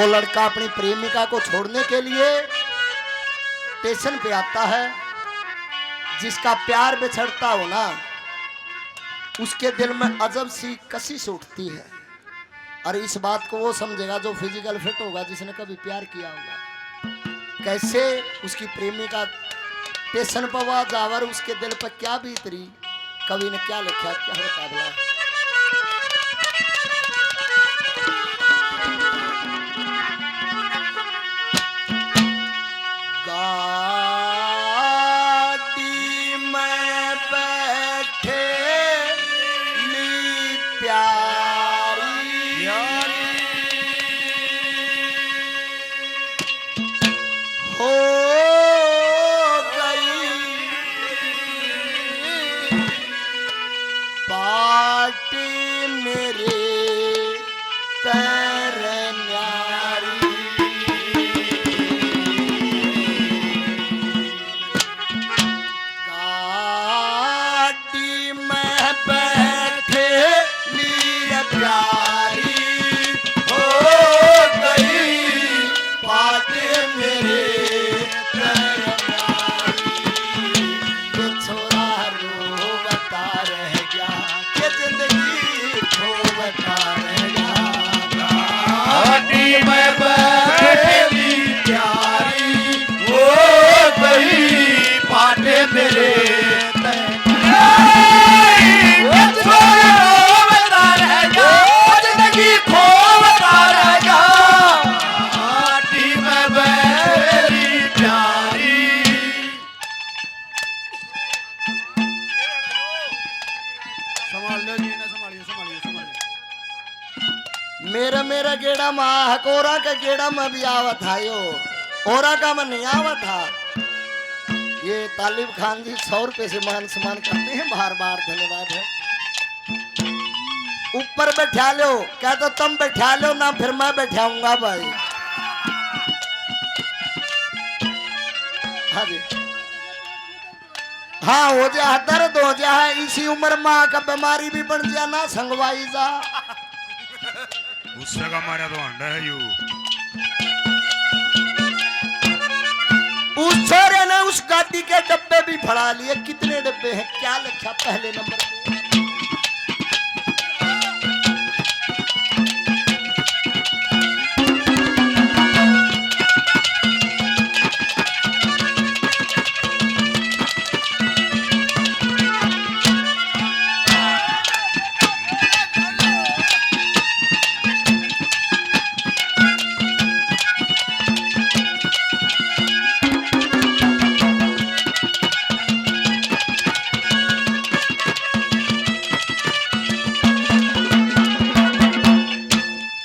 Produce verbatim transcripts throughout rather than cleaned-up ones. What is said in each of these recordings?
वो लड़का अपनी प्रेमिका को छोड़ने के लिए स्टेशन पे आता है। जिसका प्यार बिछड़ता हो ना, उसके दिल में अजब सी कशिश उठती है। और इस बात को वो समझेगा जो फिजिकल फिट होगा, जिसने कभी प्यार किया होगा। कैसे उसकी प्रेमिका स्टेशन पर वह जावर, उसके दिल पर क्या बीत रही, कवि ने क्या लिखा, क्या बता भला। गाड़ी में बैठे ली प्यारी हो गई, पाट मेरे तैर न्यारी। गाड़ी में बैठे लीर प्यारी हो गई, पाट मेरे तैर न्यारी। ये छोरा रोवता रह गया, ये जिंदगी खोवता रह गया। गाड़ी में बैठे ली प्यारी हो गई, पाट मेरे तैर। ये छोरा रोवता रह गया, जिंदगी खोवता रह गया। गाड़ी में बैठे ली प्यारी। संभाल लो जी, इन्हें संभालियो, संभालियो, संभालियो। मेरा, मेरा गेड़ा में हक, औरा का गेड़ा में भी आवत आयो, औरा का में नहीं आवत था। ये तालिब खान जी सौ रुपए से मान सम्मान करते हैं, बार बार धन्यवाद है। ऊपर बैठा लो, क्या तो तुम बैठा लो ना, फिर मैं बैठाऊंगा भाई। हाँ जी। हाँ, हो जा, दर्द हो जा है, इसी उम्र में आके बीमारी भी बन जा ना, संगवाई जा। उससे का मारा तो हांडा है यू। उस छोरे ने उस गाड़ी के डब्बे भी फड़ा लिए। कितने डब्बे हैं, क्या लिखा पहले नंबर पे?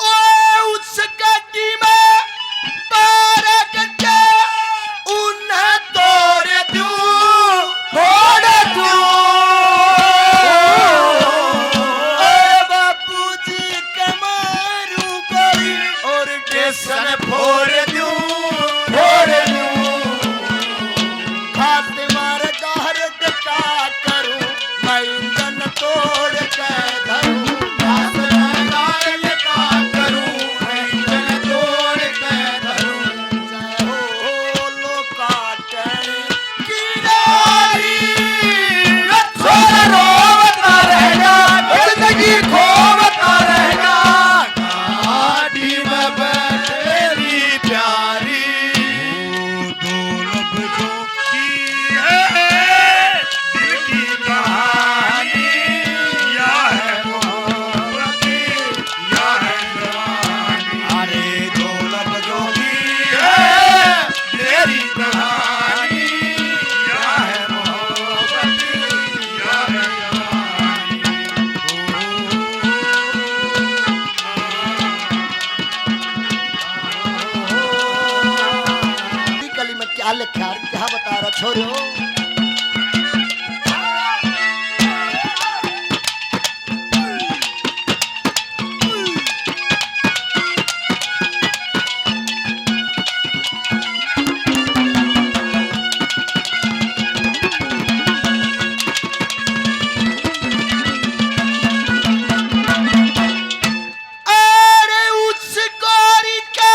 ओ उस गड्डी में बारह गड्ढे उन्हें तोड़ दूं, फोड़ दूं। ओ बापू जी के मारूं गोली और स्टेशन फोड़ दूं, फोड़ दूं। खाते मार गाहर का करूं, मैं इंजन तोड़ के धरूं। खाते मार गाहर का करूं, मैं इंजन तोड़ के धरूं। जय हो लोका टहनी की नारी, छोरा रोवता रहना, जिंदगी खोवता रहना। गाड़ी में बैठे ली प्यारी। वो दो लफ्जों की है दिल की कहानी, या है मोहब्बत, या है जवानी। अरे दो लफ्जों की है मेरी कहानी, या है मोहब्बत, या है जवानी। ओ, कली में क्या लिखा है, क्या बता रहा छोरो? अरे उस गोरी के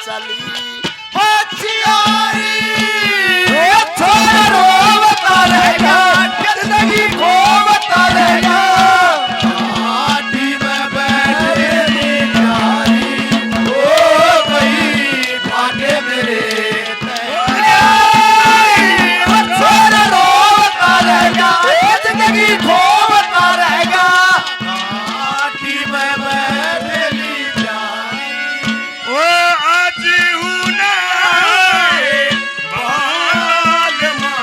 चली। ओ चियारी, ओ छोरा रोवता रहेगा, जिंदगी खोवता रहेगा। आटी में बैठे नी प्यारी, ओ गई भागे मेरे। छोरा रोवता रहेगा, जिंदगी खोवता रहेगा। आटी में बैठली जानी। ओ आज हूँ ना बाल माँ।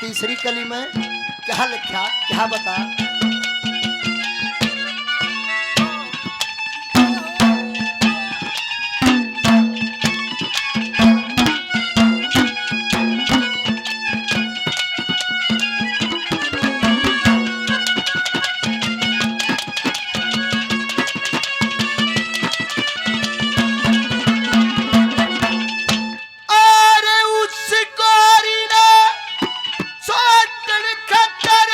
तीसरी कली में क्या लिखा, क्या बता? अरे उस कोरी ने छोड़न खातर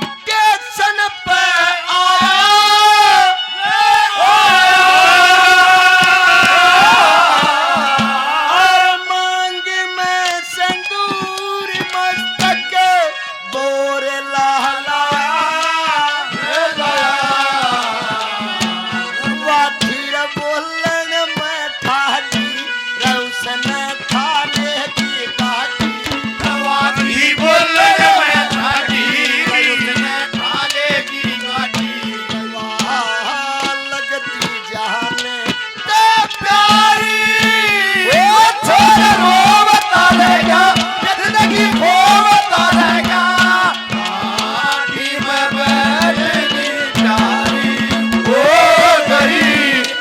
स्टेशन पे आया। और मांग में सिंदूर मस्तक बोर लाला। वाथी रे बोलन में ठाडी, रौशन ठाले की काटी। वाथी बोलन में ठाडी, रौशन ठाले की काटी। वाह लगती जाने ते प्यारी। ओ छोरा रोवता रहेगा, जिंदगी खोवता रहेगा। आटी में बैठली प्यारी, ओ गई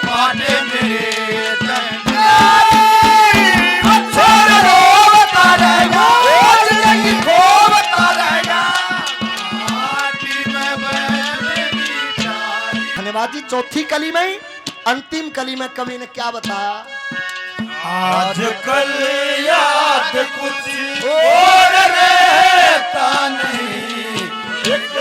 पाटे मेरे तैयारी। ओ छोरा रोवता रहेगा, ओ जिंदगी खोवता रहेगा। आटी में बैठली प्यारी। धन्यवाद जी। चौथी कली में ही अंतिम कली में कवि ने क्या बताया? आजकल याद कुछ और रहता नहीं, एक